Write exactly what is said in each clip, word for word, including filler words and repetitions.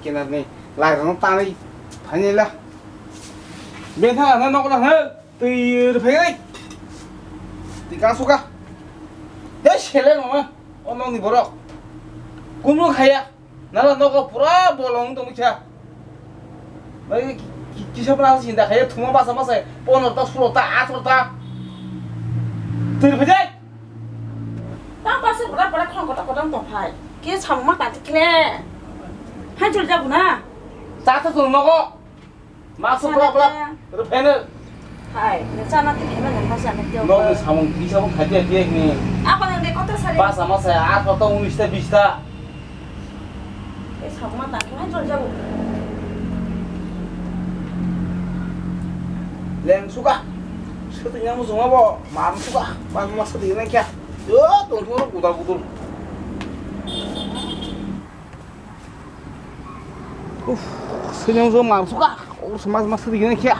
Kenarni lairano tanwi phainai la. Bentha na nokla he twi rwphai. Twi kang suka. He sele mama. O nokni borok. Kumno khaya. Nala nogo pura bolong tong kha. Bai ki-, ki-, kisa pura sinda khaya thuma basa masa. Ponorta, sulota, atorta. Twi rwphai. Tang basa pura pura khong kotor kotor tong phai. Ke samma ta tikle. Hai jol jabu na. Cha ta tong nogo. Masu bla bla. Rupene. Hai, ne chana tini hema ne masa ne teo. Nokni samung kisa bo khatia tiak ni. Apa nang de kotor sari. Basa masa atorta unis ta bis ta. E samma ta khe hai jol jabu. Leng suka. Suti nyang suma bo. Mam suka. Mam masa di na kya. Yo, tong tong gudal gudul. Uf, senyum zo mam suka. Ur semas mas di gini kya.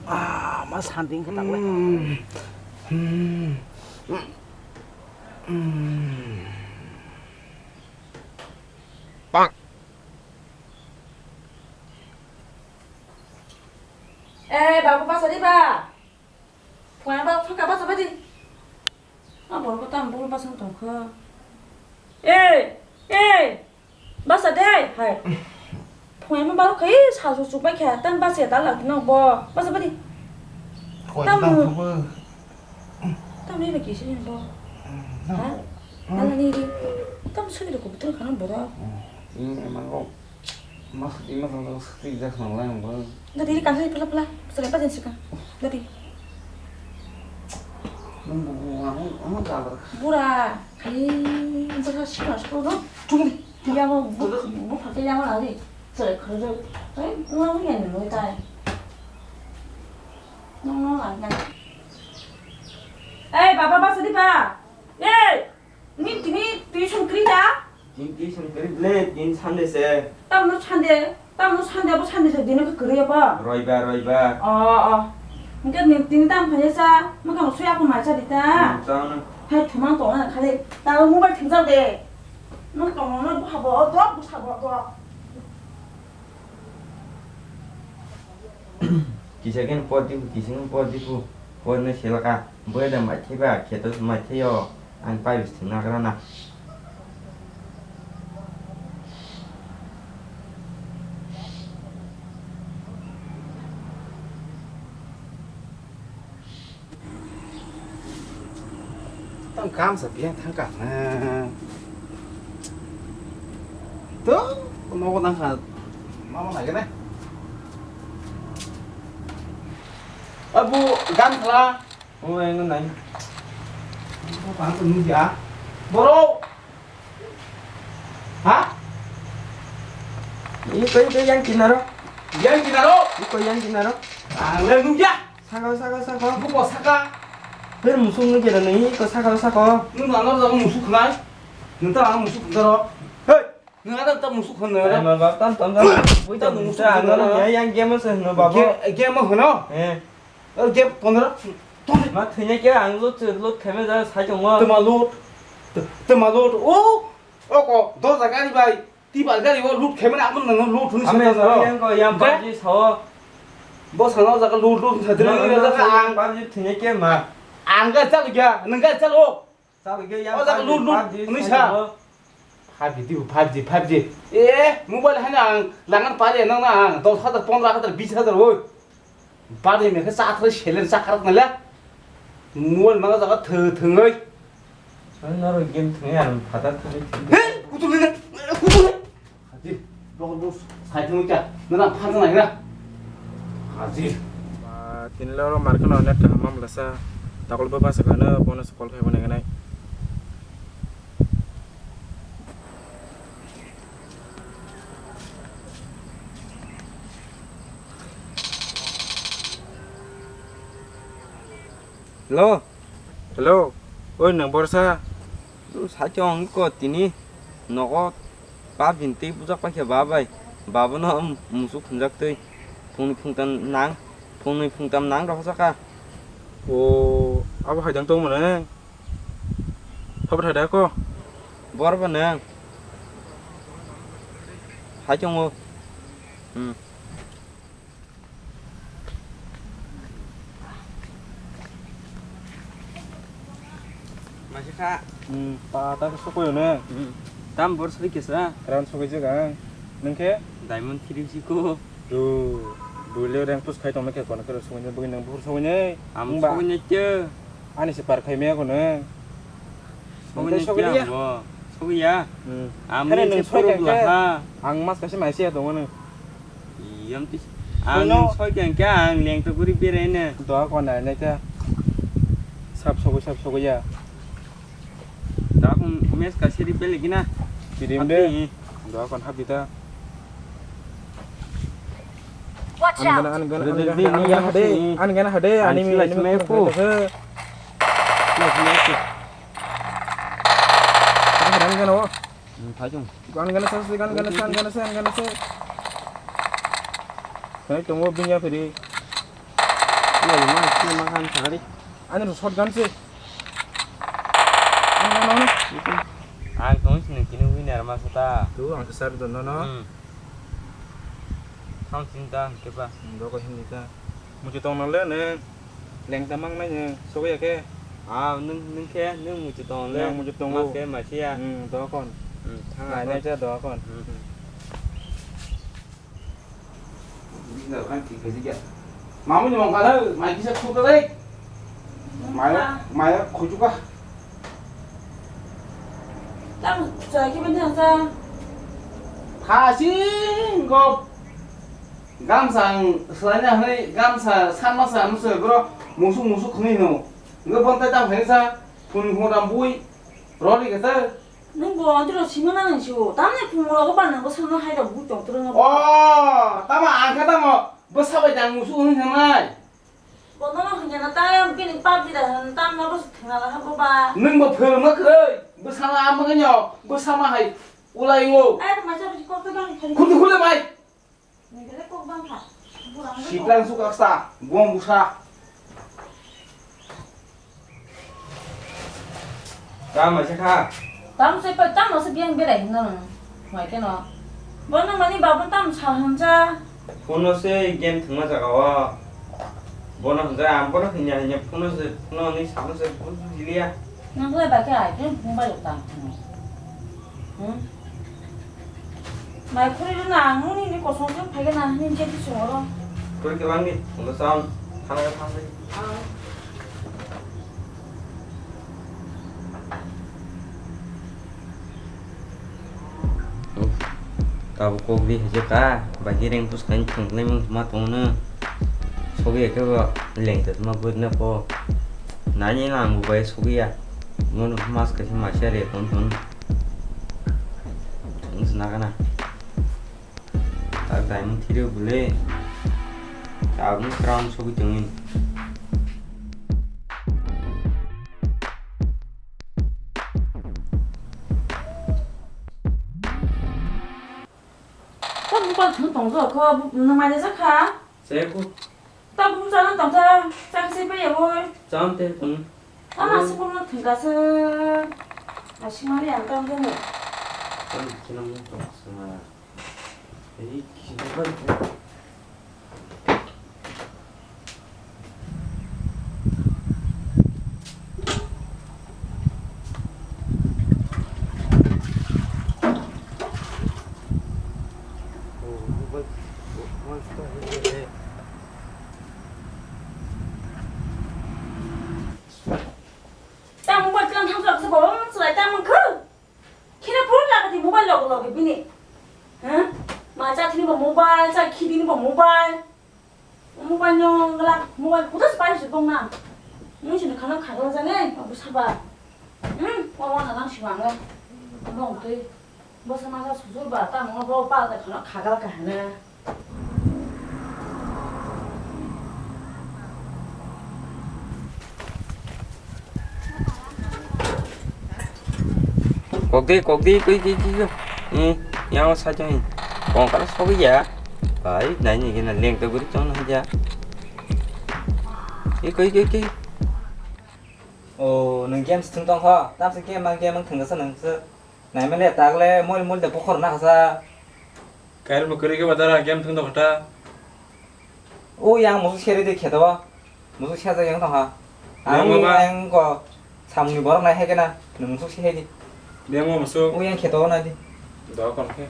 Ah, mas hunting ke tak le. Hmm. Hmm. Hmm. Pak. Eh, babu pasari ba. Phone ba phone ka basa badi. A borok tam bul basa tong kha. Eh, eh, basa de, hai. Phone ma baro khai sa su su bai kha, tan basa ta la no bo. Basa badi. Tam. Tam ni ba kisi ni bo. Ha? Nang ni ri. Tam sui ri ko betul kana bora. Ini emang kok. Mas, ima tong tong sakti jak nang lang bo. Dadi ri kansa pula pula. Sore pa jensi ka. Dadi. Nang bo bo ang ang jabar. Bura. Kai. Bura sima sima no. Tung. Yang bu bu pakai yang mana ni? Sore kerja. Kai, nang yang ni tai. Nang nang lang. Eh, baba, basa di ba. Eh. Ni tini tuition kri da? Tini tuition kri ble, tini Sunday se. Tamno Sunday, tamno Sunday abo Sunday se dino khe kri apa? Roibar, roibar. Oh, oh. Hingke ni tini tam phanya sa, mokang sui apa macha di ta? Hmm, tang. Hai thumang tong na khali, ta mobile thim jao de. Nung tong no bu habo, dok bu sabo, dok. Kisa khe por di, kisa khe por di, por no selaka. Bwrwi da maithai ba, khe to maithai o, ang pai bisi thwngna nagra na. Tang kam sa biya thang ka na. To, nogo nang kha, mama lagi na. Abu, gan khala. O, ang nai. Ang to nung ya. Boro. Ha? Iko, iko, yang kinaro. Yang kinaro? Iko, yang kinaro. Ang le nung ya. Saka, saka, saka. Buko saka. Ber musung nung kira nai, iko saka, saka. Nung ano jago musuk khnai. Nung ta ano musuk khnaro. Hei. Nung ano ta musuk khnaro. Ai, ma bap tam, tam, tam. Bui ta musuk khnaro. Yang game se no babo. Game, game khnaro. Eh. O je pondro, pondro. Ma thwina khe ang load, load khaima ja sai tongo. Tma load. Tma load. O, o ko, dosa gari bai. Tiba gari o load khaima na amon nang load huni sa. Yang ko yang PUBG sao. Bo sana jaga load, load sa dre jaga ang. PUBG thwina khe ma. Ang ga chal ga, nang ga chal o. Chal ga yang. O jaga load, load huni sa. Five G dibo, five G, five G. Eh, mobile haino ang langan pari nang na ang dos hajar, pondro hajar, bis hajar oi. Bari me khe cha thrai selen cha kharak na le. Mobile ma jaga thw thwngoi. Ang naro game thwngwi ang phatar thwngwi thwngwi. He, kutul ni na, kutul ni. Haji, bokol bus, sai thwngwi cha. Nana phar na na. Haji. Ba, tini loro market no net kaham mamla sa. Takol ba basa kana bonus call khai bonai ganai. Hello. Hello. Oi, nang borsa. Saichong ko tini nogo PUBG ni tei bujak paikha ba bai. Babo no musuk khunjak tei phungni phungtam nang, phungnwi phungtam nang rok jaka. O, Abo hai dang tong mane. Habo thai da ko. Bor ba nang. Hai chongo. Hmm. Masih kha. Hmm, pa ta sokoi ne. Hmm. Tam bor soi kesa. Ran sokoi je gang. Nengke? Diamond three siko. Do, bule reng pus khai tongma khe kono khe sokoi ne, bugui nang buhur sokoi ne. Am sokoi ne che. Ani se par khai me kono. Sokoi ne che. Sokoi ya. Hmm. Am ne sokoi khe. Ang mas kasi mai se ya tongo ne. Iyam ti. Ang soi khe ang leng to guri berai ne. Doa kon nai nai ta. Sap sogoi, sap sogoi ya. Doa kon mes ka seri bele gina. Kirim de. Doa kon habi ta. Watch out. An gana, an gana, an gana, an gana hade. An gana hade. Ani mi, ani mi ko. An gana wo. Hmm, thajung. Gan gana sa, gan gana sa, gan gana sa, gan gana sa. Kani tongo binya phiri. Ani ro shot gan se. Ano, ano, ano. Ang tong sini kini winner ma sata. Tu ang sar don no no. Hmm. Thang sin ta ke ba. Hmm, doko hindi ta. Muchung tong nang le ne. Leng ta mang nai ne. Sokoi ya ke. Ah, nung, nung khe, nung muchung tong le. Nung muchung tong. Mas ke mas ya. Hmm, doko kon. Hmm, thang nai nai ta doko kon. Hmm. Mamuni mongkha le, mai kisa khuk le. Maya, maya khuchuka. Tam chai ke bini sa. Thasing go. Gamsa ang selaina hwnwi gamsa sanma sa musu bro musuk musuk khwnwi hino. Ngo bontai tam hwnwi sa phun phun ram bui rori kata. Nung bo antiro sima na nung siwo. Tamni phungo rogo ba nang bwsano hai rok bui tong toro no. Oh, tama ang khe tamo bwsa bai dang musu hwn thangnai. Bo nono hwnya na ta bini pap di da hwn tam no bwsa thwna la ha bo ba. Nung bo phwrwng ma kwrwi bwsano amwgwnyo bwsama hai ulai ngo. Ai ma cha bisi kok to dang. Khudi khule bai. Siklang sukaksa, buang busa. Tamo se kha. Tamo se pa, tamo se biang berai hinno. Mai keno. Bono mani babu tam sa hansa. Phone se game thwngma jaga o. Bono hwnjai ang bono hinya hinya phone se, phone ni sakno se bujilia. Nang lai ba khe ai khe mobile tang. Hmm. Mai khuri rwna ang nini ni kosong khe phai gana nini je ti songoro. Khuri kwbang ni, ulo sound, thang thang. Tabuk kok di hajeka, bagi reng pus kain thangkhlai mang ma tongno. Sogi eke ba leng tet ma bud na po. Nani lang bu bai sogi ya. Mon mas ka ma share ton ton. Tong sna kana. Tak diamond thiri bule. Tabuk crown sogi tongin. Tamo mobile thwng tong kho, kho, nwng mai jak kha? Chaya kho. Tamo bumsa no tong kha, chakhe se pai ya bo. Cham te tong. Ama se bumno thwng kha se. Asing mani ang tong khe. Tamo khe no tong sa. Ei, kisa. Tamo mobile tlang thang kha se baba, mung chwrai ta mung kha. Khira phone lagadi mobile logo logo bini. Ha? Ma cha thini bo mobile, cha khidini bo mobile. Mobile no ngla, mobile kudas pai se bong na. Mui sini khana khagla jane, abu saba. Hmm, wa wa na lang si wanga. Bong tui. Bo sama sa sujur ba, ta mo bo pa da khana khagal ka hana. Kok di, kok di, koi, koi, koi, koi. Eh, yang sa jai. Kong kala sogi ya. Bai, nai ni gina leng to guri chong na ja. Eh, koi, koi, koi. O, nwng game se thwng tong kho? Tamse game mang, game mang thwng kha sa nwng se. Naimani tagle mol mol de bukhor na kha sa. Kairokno kwrwi khe ba dara game thwng tong kha ta. O yang musuk seri de kheto. Musuk seri yang tong kha. Yang Ang, baba. Ang ko samni borok nai hai kena. Nwng musuk si hai di. Biyang o musuk. O yang kheto na di. Do kon khe.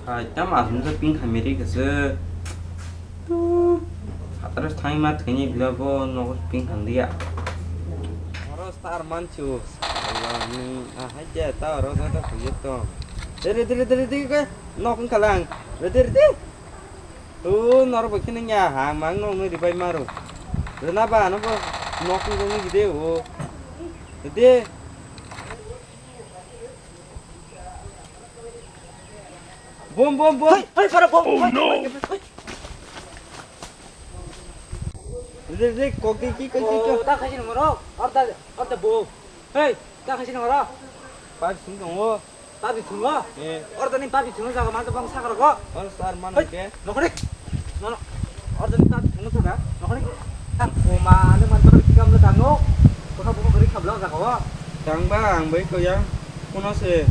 Hai, tam asum se ping khamiri kese. Tu, hatras thangma thwini bila bo nogo ping kham dia. Oro star manchu. Allah ni, ah, hai dia, ta oro na ta kuyuk tong. Dere, dere, dere, dere, ke, nok wng kalang. Dere, dere, dere. Tu, nor bo kini nya, ha, mang nok nuri bai maru. Rena ba, ano bo, nok nuri gide, o. Dede. Bom, bom, bom. Hei, hei, para bom. Oh, no. Hei, hei, hei. Re, re, kok di, ki, ki, ki, ki. Oh, ta khaisi nang oro. Orda, orda bo. Hei, ta khaisi nang oro. Pari sung tongo. Papi thungo? Eh. Orda ni papi thungo jaga manto bang sakra ko. Oro sar mano Hei, ke. Nokore. No, no. Orda ni papi thungo jaga. Nokore. Tang koma, ano manto kari tikam le tangno. Kota buko kari khabla jaga o. Tangba ang bai ko yang. Kono se.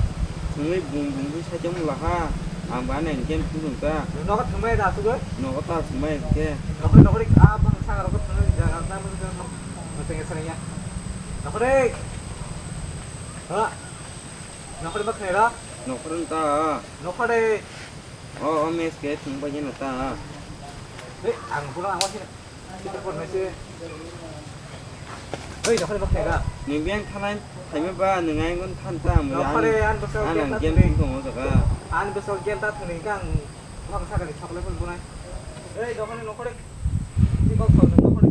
Nungui bung bung bung sa jam laha. Ang ba neng kem thung ta. Nokot thumai da su go. Nokot ta thumai ke. Nokore, nokore. Ah, bang sakra ko thungo jaga ta mo. Maseng ya. Nokore. Ha. Nokore ba khnai ra? Nokore ta. Nokore. O, o mes ke thung ba jeno ta. Hei, ang pulang ang sini. Kita pernah sih. Hei, nokore ba khnai ra? Ni biang thalai, thaime ba, ni ngai gon than ta, mo Nokore, ani an besok an game ang ta game thuni. Thung ko mo jaga. Ani besok game ta thuni kang, bang sakali chocolate pun bunai. Hei, nokore, nokore. Tikok thau, nokore.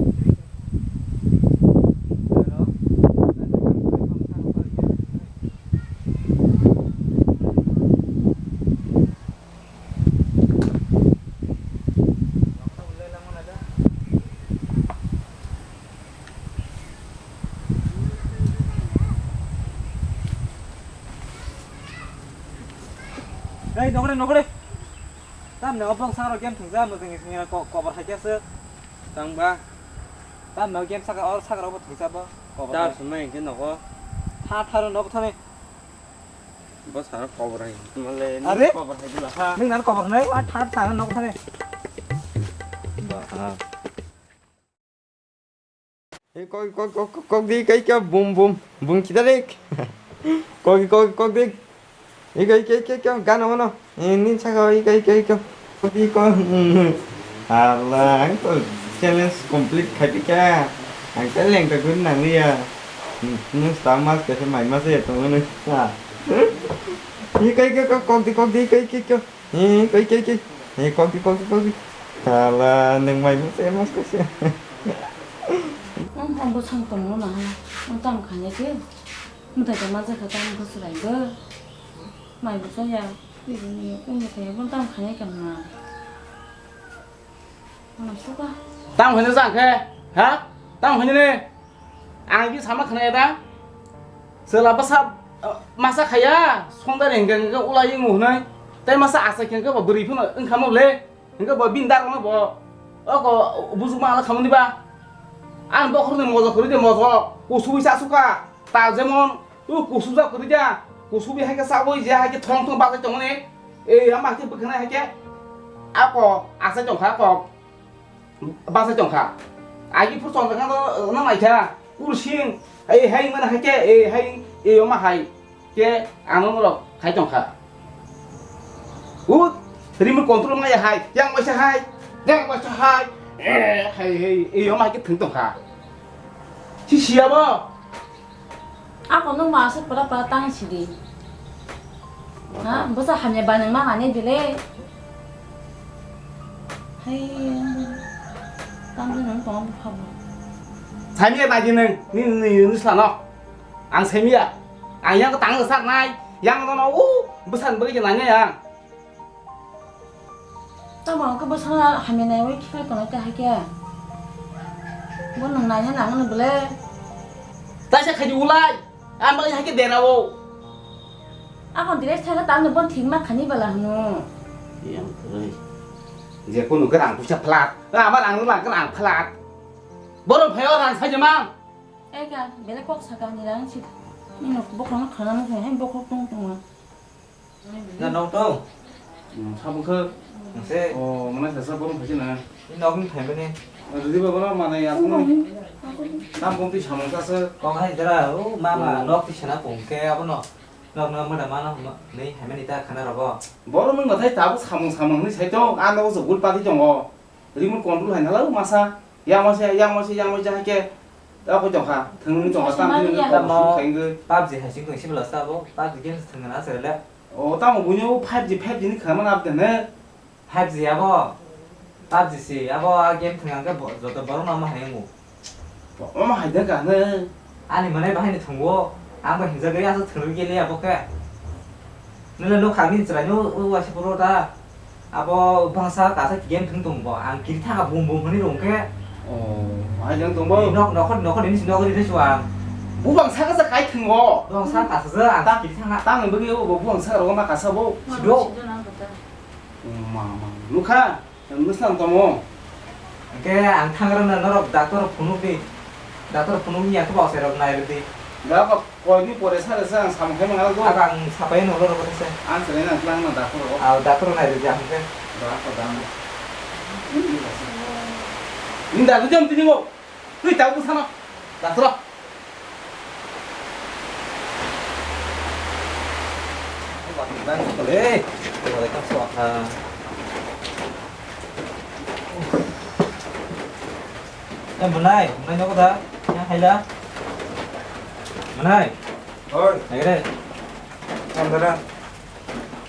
Ei, nokre, nokre. Tamni obong sakro game thungsa, mujung singera ko-, cover hai khe se. Tangba. Tamni game saka, or sakro bo thungsa bo. Cover Tar hai. Sumai hingke nogo. Tha tharo nok thani. Bo saro cover hai. Male ni Are? Cover hai dula ha. Nung nan cover nai, a tha tharo nok thani. Ba ha. Hey, kok, kok, kok, kok, kok di, kai kya, boom, boom, boom, kidarik. Kok, kok, kok di. Iko, iko, iko, iko, gana mano. Eh, nin saka, iko, iko, iko. Kok di, kok. Allah, ang to challenge complete khai pika. Ang to leng to gun nang liya. Hmm, nung sta mas kaisa mai mas ya to nung. Ha. Iko, iko, kok, kok di, kok di, iko, iko, iko. Hi, koi, koi, koi. Hi, kok di, kok di, kok di. Hala, nung mai mo se mas ko se. Ang hom bo sang tong no na ha. Ang tam khanya ke. Mutai ta ma ja kha tam bo surai bo. Mai bo sa ya. Pi bo ni, pi bo ta ya, bo tam khanya ke na. Ano suka. Tam khanya jang khe? Ha? Tam khanya ne? Ang bi sama khna ya da. Sela basa, eh, masa khaya, songda rengga rengga ulai ung hwnwi. Tai masa asa khe ba bwrwi phano wngkha mo le. Hingke bo bini dar no bo. Oko bujuma ala khamani ba. Ang bokhorni mojo khori de mojo. Kusu bisa suka. Ta jemon, u kusu ja khori de. Kusu bi hai khe saboi je hai khe thong thong batai tongni. E ama khe bwkhana hai khe. Ako asa tongkha ako. Basa tongkha. Agi phuru tongkha no, no naikha. Kursing, ei hai mana hai ke, ei hai, ei oma hai. Ke ano no khai tongkha. Ut, remote control ma ya hai, yang masa hai, yang masa hai. Eh, hai, hai, ei oma hai ke thung tongkha. Si siya bo. Ako nung ma aswk pura pura tang sidi. Ha, bwsa hamya ba nung ma nani bile. Hai, tang nung tong bu phabu. Saimiya nai di nung, ni, ni, ni, ni sila no. Ang saimiya. Ang yang tang sa nai, yang no no, u, bwsa ni bagwi nai ya. Tamo ang khe bwsano hamya naiwi khiklai tongo khe hai khe. Bo nwng naina nangmani bwle. Taisa khaidi ulai. Ang bagwi hai khe derao. Akon direct thangkhe tamni bo thik ma khani bala hwno. Yang kwrwi. Je kunu khe rang puisa plat. Ama rang rang khe rang plat. Borok phaio rang sai jemang. Eka, belai kok saka ni rang si. Ni nok bokhorok khana mo hai bokhorok tong tong. Na nok to? Hmm, sabung khe. Nse. Oh, mana sasa borok phai na. Ni nok ni phai bani. Ridi ba bana mana ya kuno. Tam bom ti samung kasa. Kok hai jara, oh, mama, nok ti sana pung ke abono. Nok no mada mana huma, nei hai mani ta khana rogo. Borok mung mathai tabuk samung samung ni sai tong, ano so gul pati tongo. Remote control hai nalo masa. Yang masa, yang masa, yang masa hai ke. Ta ko tongkha, thung tongkha, tam thung tongkha, tamo, sukha wngwi. PUBG hai sing tong sibla sabo, PUBG game thung na sele. O, tamo bunyo five G, five G ni khana mana update ne? Five G abo, PUBG si, abo a game thung ang ke bo-, joto borok no ma hai ngu. Omo hai de ka hwnwi. Ani manai bahai ni thungo, ang bo hinjagwi asa thwrwngwi keliya bo khe. Nwle nuk khagni chwraino o waisa phuru ta. Abo bangsa kasa game thwng tong bo, ang kiri thaka bum bum hwnwi rwng khe. Oh, hai jang tong bo. Nok, nokhor, nokhor ini si nokhor ini suang. Bu bangsa kasa kai thwngo. Bangsa kasa je ang Ta-, kiri thanga. Tang bagwi o bo bu bangsa rogo ma kasa bo. Sido. Oh, ma, ma. Nukha. Nwslam tamo? Hwnkhe ang thangrwkno norok doctor phunukdi. Doctor phunukni yakhe bo auserok nairwdi. Da ba koini pore sare se ang samung khe mangal do. Abo ang sapai no loro kotha se. Ang sare nang tlang na doctor o. Aw doctor nairwdi ang khe. Da ko da. Ni da jam tini bo. Twi ta bwsano. Dakhro. Eh, Mwnai, Mwnai nogo da? Yang haila? Mwnai. Oi. Nagre. Andara.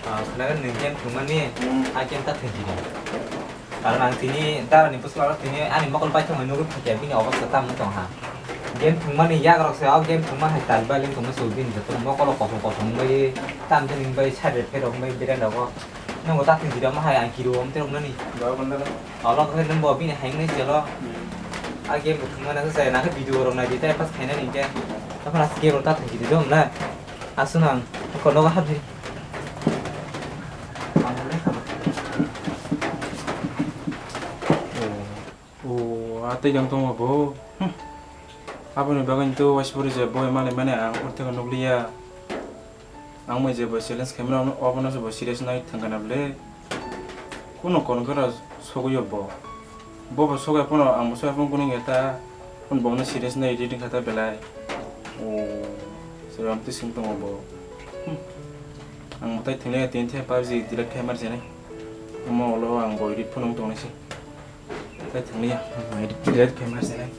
Ah, khwnagan nwng game thwngmani, Hmm. a game ta thwngsi di. Karon ang tini, darani bwskango tini ani mokol paithakmani nugwi phaikha, bini obostha tamo tongkha. Game thwngmani yakrok se, o game thwngma hai tal bailing tongma se bini joto mokolo kosom kosom wngwi, tam thani wngwi side rok pherok wngwi berenda o. Nwngo ta thwngsi di omo hai ang kiri o, omo tei rok nani. Ba bandara. Olo khe nwng bo bini hai wngwi se lo. Hmm. A game bo thwngmani se, nang khe video rok nai di, time pass khainani hinkhe. Tokhe last game rok ta thwngsi di do, na? Aswk nang, kono hapdi. O, a tei jang tongo bo. Hm. Aboni bagwi to waisa puri je boi malai mani ang ur thangwi nukliya. Ang mai je bo challenge khaimano, obono se bo serious nai thangkana bwle. Kuno kon kara sogwi yo bo. Bo bo sogai phano ang bo sogai phano kuning eta phano bo no serious nai reading khata belai. O, se am twi sing tongo bo. Hmm. Ang bo tai thwngya tin the PUBG delete khai mar se nai. Omo ulo ang bo edit phano tong nai se. Tai thwngya, ang edit delete khai mar se nai.